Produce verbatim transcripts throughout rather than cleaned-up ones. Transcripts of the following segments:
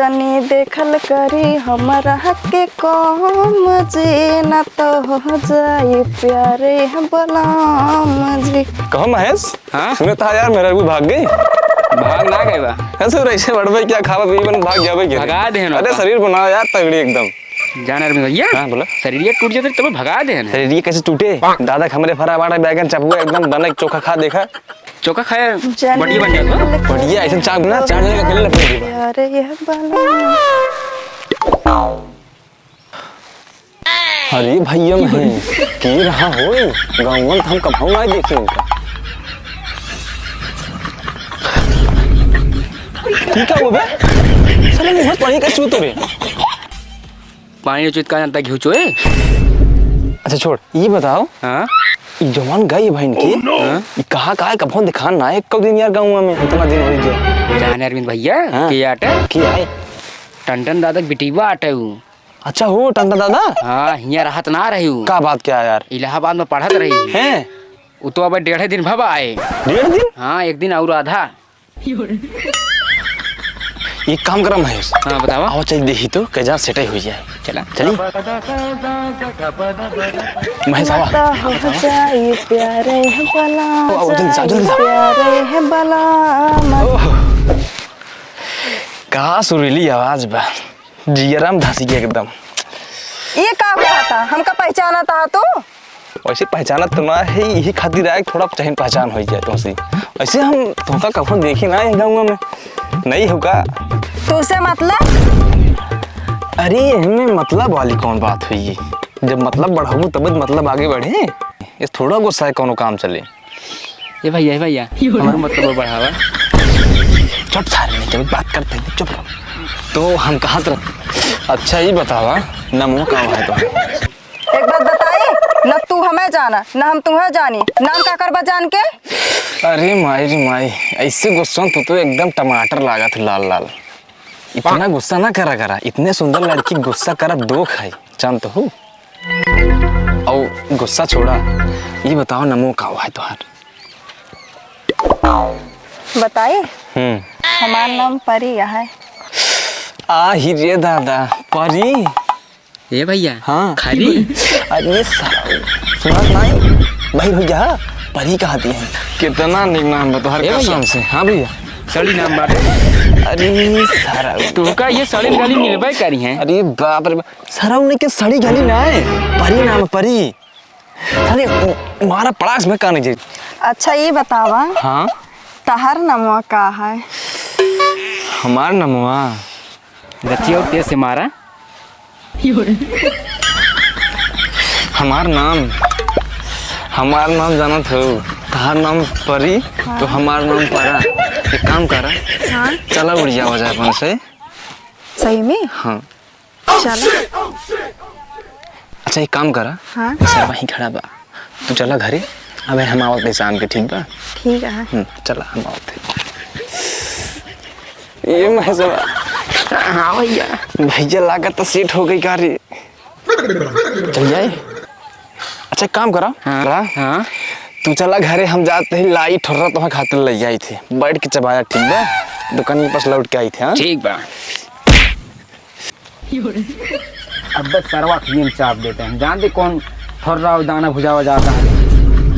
तनी देखल करी हमरा के कम जी, ना तो हो जाई प्यारे बलम जी। कहो महेश, हाँ? सुने था यार, मेरा भी भाग गई। भाग ना गए बा। ऐसे रईसे बड़बे क्या खावा पीबन भाग जाबे के? भगा देहन अरे ओका। शरीर बनाओ यार तगड़ी एकदम। जान अरविंद भैया, हाँ, बोला। शरीर टूट जाते तब भगा देहन। शरीर कैसे टूटे? दादा हमरे फरा बाड़ा बैगन चपुआ एकदम बने चोखा खा देखा। चोखा खाए बढ़िया बन जात हो। बढ़िया ऐसे चाप ना, चार जने का अकेले लपेट देबा। अरे यह बाला। अरे भैया महेश, के रहा हो? गाँव में हम कभू ना देखे इनका। ठीक है वो बे? साले मुँह पानी का चूत रे। पानी चूत का जानता घिउ चोए? अच्छा छोड़, ये बताओ। हाँ? ई जवान गाय है बहन की, हाँ? ई कहाँ, कहाँ है, कभो दिखान ना है, एको दिन यार गाँव में, इतना दिन हो गया। जाने अरविंद भैया, हाँ? के आटे? के आए? टंटन दादा के बिटिया आटे उ। अच्छा हो, टंटन दादा? हाँ, हियाँ रहत ना रही उ। का बात क्या यार? इलाहाबाद में पढ़त रही। हैं? उ तो अब डेढ़े दिन भवा आए। डेढ़ दिन? हाँ, एक दिन और आधा। एक काम करा महेश। हाँ, बतावा। आओ चल देखी तो, कैजा सेटई हो जाए। चला। चली। महेश, आवा। तो हो जाई प्यारे है बला, आओ, जल्दी से आओ, जल्दी से आओ। प्यारे है बला, मत ओह। का सुरीली आवाज बा। जियरा में धसी के एकदम। ये का कहता? हमका पहचानत हा तू? वैसे पहचानत तो ना है, यही खातिर आए, थोड़ा चहन पहचान हो जाए तुमसे। वैसे हम तोहका कभो देखी ना है गाँव में, नहीं हो का? तुझसे मतलब? अरे, हमें मतलब वाली कौन बात हुई? जब मतलब बढ़ाबू तब मतलब आगे बढ़े। ये थोड़ा गुस्सा है, कौनो काम चले। ए भैया, ए भैया, हमार मतलब बढ़ावा। चुप सारे, नहीं, जब बात करते हैं, चुप रहो। तो हम कहत रह, अच्छा, ई बतावा, नमवा का है तो? एक बात बताई, न तू हमें जाना, न हम तुम्हें जानी। नाम का करबा जान के? अरे माई रे माई, ऐसे गुस्सा तो, तो एकदम टमाटर लागत है, लाल लाल। इतना गुस्सा ना करा करा, इतने सुंदर लड़की गुस्सा करब दोख है, जानत हो? और गुस्सा छोड़ा, ये बताओ नमो का हुआ है तोहार? बताई? हम्म। हमार नाम परी है। आ ही रे दादा, परी? ए भैया, हाँ। खरी? अरे साला, सुनत नहीं? भाई भैया, परी कहा दिए हैं। कितना निक नाम बा तोहार ए भैया। कसम से। हाँ भैया। सड़ी नाम बाटे। अरे सारा। तोहका ये सड़ी गाली मिलबे करी हैं। अरे बाप रे बाप। सारा उन्हें के सड़ी गाली ना है। परी नाम है, परी। अरे मारा पड़ास में काने जे। अच्छा ये बतावा। हाँ? तहार नमवा का है? हमार नमवा? गचिया और तेज से मारा। हमार नाम, हमार नाम जानत हो, तहार नाम परी, हाँ। तो हमार नाम परा। एक काम करा, हाँ। चला उड़ जावा जाए अपन से। सही में? हाँ। चला। अच्छा, एक काम करा, हाँ। सर वहीं खड़ा बा, तू चला घरे, अबे हम आवत है शाम के, ठीक बा? ठीक है। हम्म, चला, हम आवत है। ये महेशवा। हाँ भैया। भैया, लागत तो सेट हो गई का रे? चल जाए। अच्छा, एक काम करा, हाँ, करा। हाँ। तू चला घरे, हम जाते ही लाई ठोर्रा तुम्हें खातिर ले आई थे, बैठ के चबाया, ठीक बा? दुकान के पास लौट के आई थे, हाँ? ठीक बा। अब बस सरवा खियन चाप देते हैं, जान दे कौन ठोर्रा और दाना भुजावा जाता है।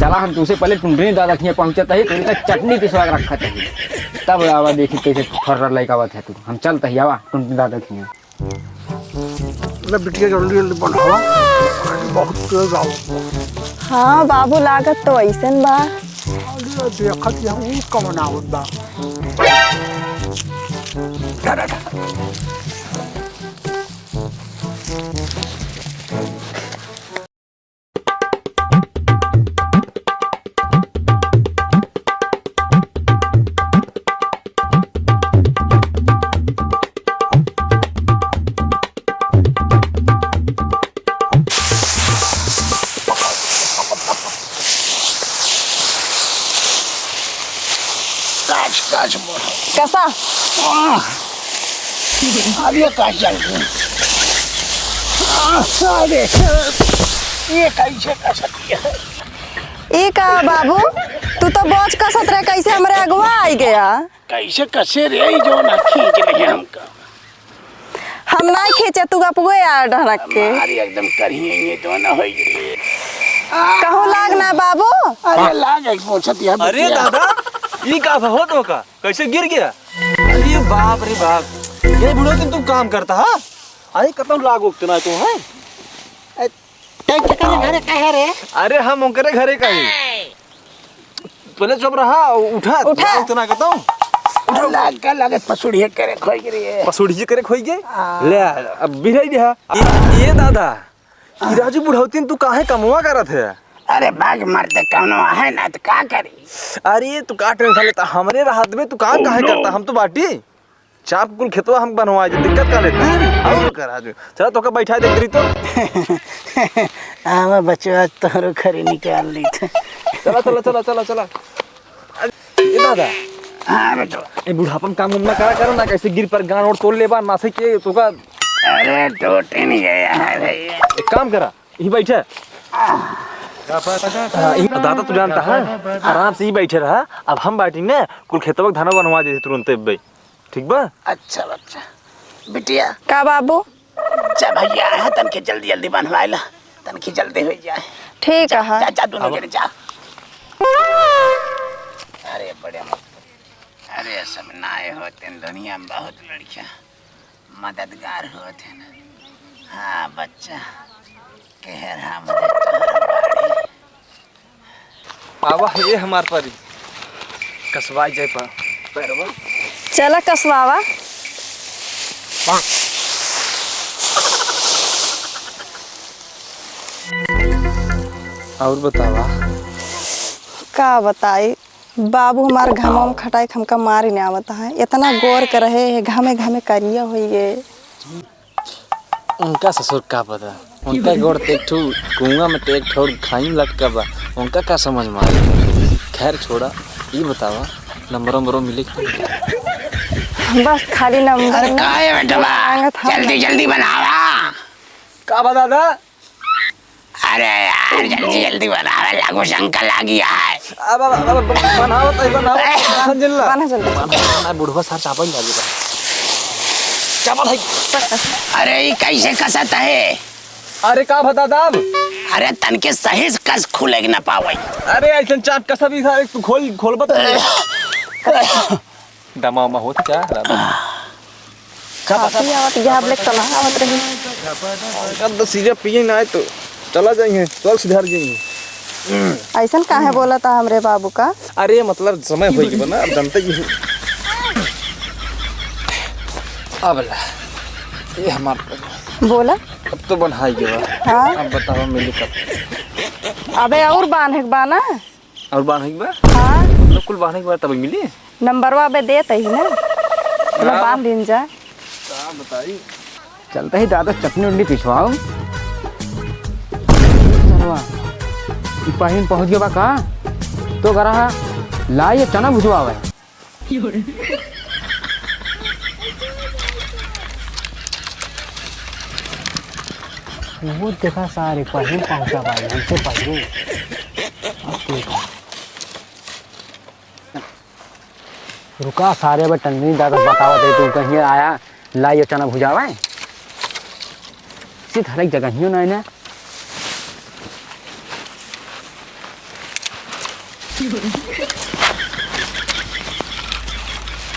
चला हम तुझसे पहले टुनटुनी दादा खिया पहुँचत है, तो इनका चटनी पिसवा के रखत है, तब आवा देखी कैसे ठोर्रा लइका आवत है तू। हम चलत ही, आवा टुनटुनी दादा खिया। अरे बिटिया जल्दी जल्दी बनावा, बहुत तेज आवत बा। हाँ बाबू, लागत तो ऐसन बा। अरे देखत या ऊ कौन आवत बा। काच, काच मोर। कसा? आह! अब ये काच जल गई। आह, अरे, ये कैसे कसत है? ई का बाबू, तू तो बोझ कसत रहे, कैसे हमरे अगवा आई गया? कैसे कसे रे, ई जो ना खींच रहे हमका। हम ना खींचे, तू गप गए यार ढनक के। हमारी एकदम करिए ये तो ना होई रे। कहूँ लाग ना बाबू। अरे लाग एक पोछत यह अरे बतिया। दादा, ई का हो तो का? कैसे गिर गया? अरे बाप रे बाप, ये बुढ़ो तुम काम करता है? अरे कतम लाग उगते ना तो है। ए, ते केकरे घरे का है रे? अरे हम ओकरे घरे का ही। पहले चुप रहा, उठा, उठा। उठा, उतना कहता हूँ। उठा, लाग का लागे पसुड़िए करे खोई गिरी है। पसुड़िए करे खोई गए? हाँ। ले आ, अब बिठाई दिया। ये, ये दादा, ई राजू बुढ़ौतीन तू काहे कमवा करत है? अरे बाग मरते कौनो है ना तो का करी? अरे तू का टेंशन लेता, हमरे रहत में तू काम काहे करता? हम तो बाटी। चाप कुल खेतवा हम बनवाए दे, दिक्कत का लेता? अरे। और कर आज। चला तोका बैठा दे करी तो। आवा बचवा, तोरो खरी निकाल ली थे। चला, चला, चला, चला, चला। ए दादा। हाँ बेटवा। ए बुढ़ापा में काम उम ना करा करो ना, कैसे गिर पर गान और तोड़ लेबा, ना से के तोका। अरे टूट नहीं गया है भैया। एक काम करा, यही बैठे। हाँ, यही दादा तू जानता है, आराम से ही बैठे रहा। अब हम बाटी ने कुल खेतवा के धान बनवा दे तुरंते बे। ठीक बा? अच्छा बच्चा। बिटिया। का बाबू? जा भैया आया, तनके जल्दी जल्दी बनवाए ला, तनकी जल्दी हो जाए। ठीक जा, है। जा, जा, दोनों अब जने जा। अरे बड़े मत। अरे सब नाए होते दुनिया में बहुत लड़कियां मददगार होते हैं। हाँ बच्चा, कहर हम तोहर बाड़ी। आवा हे हमार परी, कसवाई जाए पा पैरवा। चला कसवावा। और बतावा। का बताई, बाबू हमार घामा में खटाई के हमका मारी ना आवत है। इतना गोर के रहे हैं, घामे घामे करिया होई गए। उनका ससुर का पता, उनका गोड़ ते एक ठो कुआं में ते एक ठो खाई में लटका बा, उनका का समझ में आई। खैर छोड़ा, ई बतावा, नंबर नंबर मिले कि नहीं? बस खाली नंबर अरे ना। काहे बेटवा, मांगत हम। जल्दी जल्दी बनावा। का बा दादा? अरे यार, जल्दी जल्दी बनावे लागो, शंका लागी है। अब, अब, अब, बनावत है, बनावत है, बान्ह जिल्ला। बान्ह जिल्ला। बान्ह, बान्ह, बुढ़वा सार चापल लागी बा। चापल है। अरे, ई कैसे कसत है? अरे, का बता दाब? अरे, तनके सही से कस खुले के ना पावे। अरे, ऐसन चाप कसा भी सारे तू खोल, खोल बता। दमा उमा होत का? का पता? काफी आवत, यहाँ ब्लैक तो ना आवत रही। कब तो सीजा पिए ना आए तो चला जाइए, चल सुधार जाइए। ऐसन काहे बोला था हमरे बाबू का? अरे मतलब समय हो गया ना, अब जनता जी। अब ला, ये हमार बोला। अब तो बन्हाई गया। हाँ। अब बताओ मिली कब? अबे और बान्हे के बा ना। और बान्हे के बा? हाँ। मतलब कुल बान्हे के बा तब मिली? नंबरवा अबे देत ही ना। चलो हाँ। बान्ह दिन जा। का बताई? चलते ही दादा चटनी उटनी पिसवाओ। सरवा, ई पहिन पहुँच गया बा का? तो करा है, लाई ये चना भुजवावे। वो देखा सारे पहिन पहुँचा बा, हमसे पहिले। अब देखा। रुका सारे, अब टंडनी दादा बतावत है, तू कहीं आया, ला ये चना भुजावा है। सीधा हर एक जगह हियो ना है ना।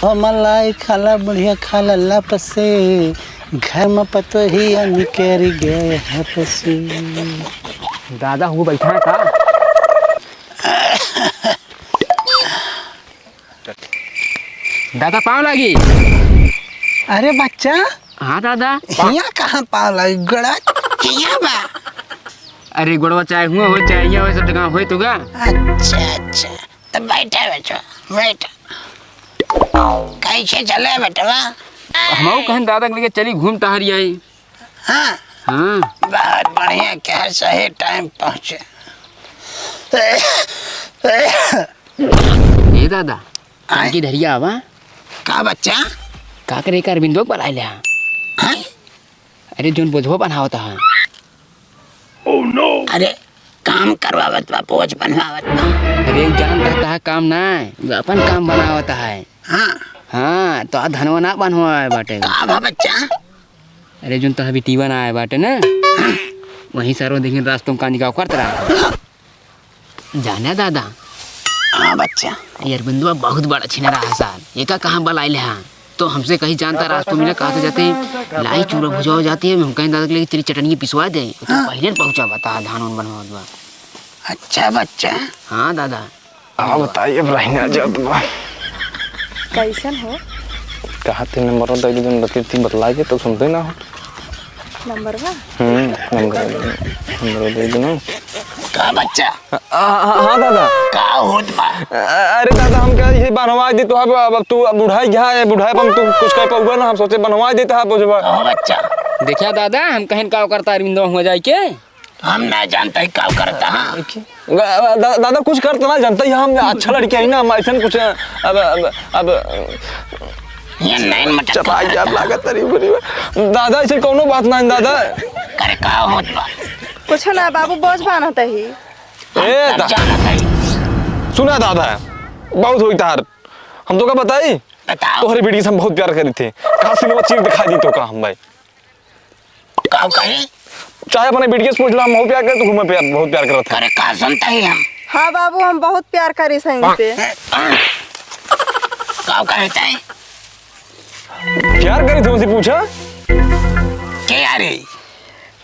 ओ मलाई खाला बुढ़िया खाला लप से, घर में पतोहिया निकल गए हप से। दादा, वो बैठा है का? दादा, पाँव लागी। अरे बच्चा। हाँ दादा। हियाँ कहाँ पाँव लागी? गोड़वा हियाँ बा। अरे गोड़वा चाहे हुआ हो, चाहे हियाँ हो, सब जगह होए तो का? अच्छा, अच्छा। तो बैठा बेटवा, बैठा। कैसे चले बेटवा? हमहू कहन दादा के लेके चली घूम टहरी आई। हाँ। हाँ। बहुत बढ़िया, क्या सही टाइम पहुँचे। ए दादा, आय। तनकी धरिया आवा। का बच्चा? का करे का अरविंदो के बुलाए ले हाँ? आय? अरे जोन बोझवा बनावत हा। अरे काम करवावत बा, बोझ बनवावत बा। अरे उ जान रहता है काम ना है, उ अपन काम बनावत है। हाँ। हाँ, तो आ धनवा ना बनवाए बाटे। का बा बच्चा? अरे, जोन तोहर बिटिया ना आए बाटे ना, वही सरवा देखिन रास्तों में कांजी का करत रहा। जाने दादा। हाँ बच्चा। ये अरविंदवा बहुत बड़ा छिनरा है सार। एका कहाँ बलाइल है? तो हमसे कहीं जानता रास्तों में ना, कहा तो जाते लाई चूरा भुजवा जाती है, हम कहीं दादा के लिए तेरी चटनी पिसवा दे। तो हाँ। पहले न पहुँचा बता धान उन बनवा दवा। अच्छा बच्चा। हाँ दादा। हाँ बताइए, अब रही ना जात बा। कैसन हो? कहा थे नंबर दे दे, जन बतला के तो सुनते ना हो। नंबरवा? हम्म, नंबर, नंबर दे दे ना। का बच्चा? आ, आ, हाँ, हाँ, दादा। का होत बा? अ-, अरे दादा, हमका ये बनवाइ दे तो अब, अब, अब तू अब बुढ़ाई गया है, बुढ़ाई पर हम तू कुछ कह पाऊगा ना, हम सोचे बनवाइ देता है बुझवा। कहो बच्चा। देखा दादा, हम कहेन का करता अरविंदवा हुआ जाए के? हम ना जानते का करता है। ग-, दा-, दादा कुछ करता ना जानते ही हम अच्छा लड़के ही ना, हम ऐसन कुछ अब, अब, अब ये नहीं मटक चपाई करता। जात लागत तरी बड़ी बा। दादा ऐसे कौनो बात ना है दादा। करे का होत बा? कुछ ना बाबू, बोझ बान्हत ही। ए, सब दा-, जानत है। सुना दादा, बहुत होई तार। हम तो का बताई? बताओ। तोहरे बेटी से हम बहुत प्यार करी थे। कहाँ सिनेमा चीर दिखा दी तो का हम भाई? का कही? चाहे अपने बेटी से पूछ लो, हम बहुत प्यार करते, तुम्हें प्यार, बहुत प्यार करते हैं। करे का सुनता ही हम? हाँ बाबू, हम बहुत प्यार करी सही से। का कहे चाहे? प्यार करी थे उनसे पूछा? के आ रही?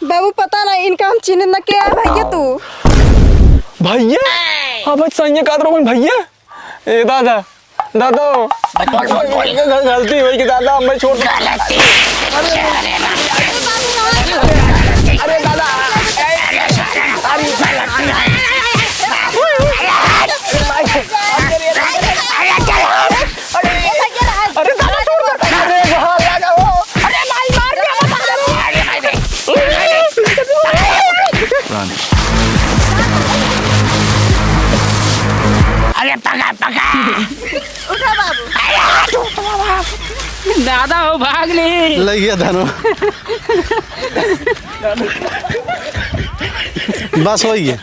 बाबू पता ना, इनका हम चिन्ह न के आए भैया तू। भैया? हाँ भाई, सही है, का रहो भैया? ए दादा, दादा, बोल, बोल, बोल। ग-, ग-, गलती हुई कि दादा, हमें छोड़ दे। गलती। अरे दादा, अरे, अरे, अरे दादा, छोड़ दे। अरे, अरे, हाँ, लगा वो। अरे भाई, मार दिया, मार दिया। अरे पकड़, पकड़। उठा बाबू। दादा हो, भाग नहीं। लग गया धनो। बस हो गया।